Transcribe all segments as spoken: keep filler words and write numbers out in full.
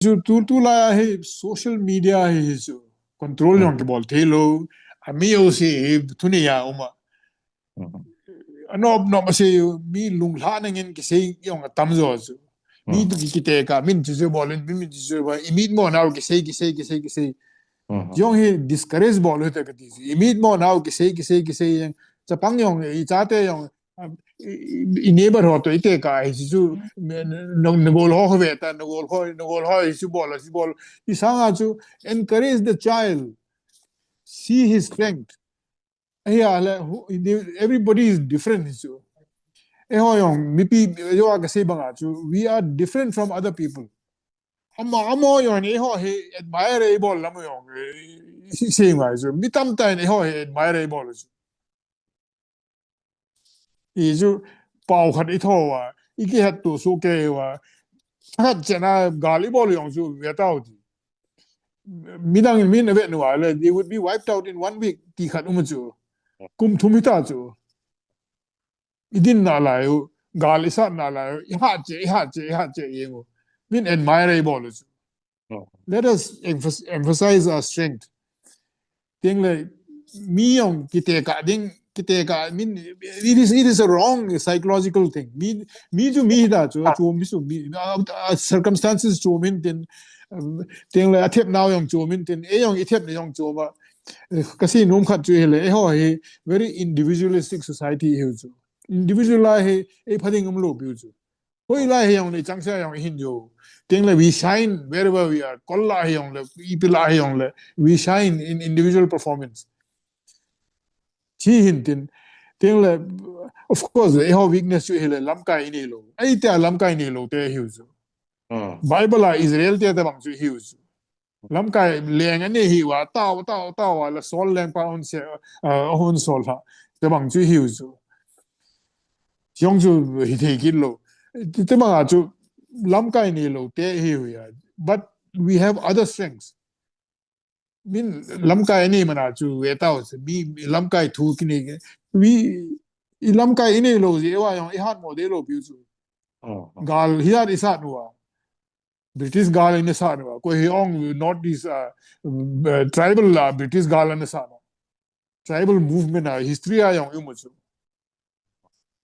Chu tu, tulai a hi social media hi, hi chu control jong kibol thei lou. Ami jouse hi thunei a um a. Anop nop asei u, mi lunglhahna ngen kisei jong atam jo chu. Mi tu ki, kitekah, min chu chu bol in, min, min chu chu bol in, imitmo nau kisei, kisei, kisei, kisei. Jong hi discourage bol u te kati chu. Imitmo nau kisei, kisei, kisei jeng. Chapang jong, ichate jong, um, i, i, i neighbor ho toh itekah hi chu, na, na, nagol ho ve ta, nagol ho, nagol ho hi chu bol, hi chu bol. Hi sanga chu encourage the child, see his strength. Ahile, who, everybody is different hi chu. Eiho jong, mipi, jo a kasei banga chu, we are different from other people. Ama, ama jong, eiho hi admire ibol lam jong, eh, sei ngai chu. Mi tamtah in eiho hi admire ibol chu. Hi chu, pao khat itho uva, ikihetto soh kei uva, khat chena gal ibol jong chu, ve tao ti. Midang in min avet uva le, they would be wiped out in one week, ti khat um chu. Kum thum hita chu. Idinna lai u, gal isatna lai u, ihat cheh, ihat cheh, ihat cheh jeng u. Min admire ibol u chu. Let us emphas-, emphasize our strength. Teng le, mi jong kitekah ding, kitekah, min, it is, it is a wrong psychological thing. Mi, mi chu mi hita chu, chu mi chu mi, uh, uh, circumstances chu min tin, um, teng le athep nau jong chu min tin, ei jong ithep na jong chu ma, eh, kasei nom khat chu hile, eiho hi very individualistic society hi chu. Individual a hi, ei pha ding umlou piu chu. Hoilai hi jong le, chang se jong hin jo. Teng le we shine wherever we are. Kol lah hi jong le, ipi lah hi jong le, we shine in individual performance. Chi hin tin. Teng le, of course, eiho weakness chu hile, lamkai inei lou. Ei te a lamkai inei lou te hiu chu. Bible a Israel te tabang chu hiu chu. Lamkai leng anei hi uva, tao, tao, tao uva, la Saul lengpa hung se, uh, hung Saul ha. Tabang chu hiu chu. Jong chu hithei kit lou. Tabang a chu lamkai nei lou te hiu ya. But we have other strengths. Min lamkai nei mana chu ve tao chu. Mi, mi lamkai thu kinei. We, i lamkai inei lou jeh uva jong ihat mo de lou piu chu. Gal hi at isat uva. British gal in asat uva. Koi hi ong North East, uh, uh, tribal la British gal in asat uva. Tribal movement a history a jong imu chu.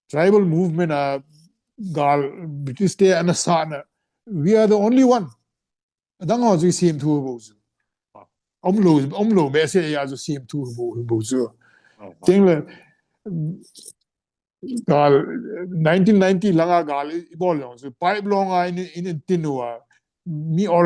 Tribal movement a gal British te ana sat na. We are the only one. Adang ho chu sem thu bou chu. Umlou, umlou behseh a chu sem thu bou, bou chu. Teng le, gal, nineteen ninety langa gal ibol jong chu. Pipe long a in, in, in tin uva. Mi or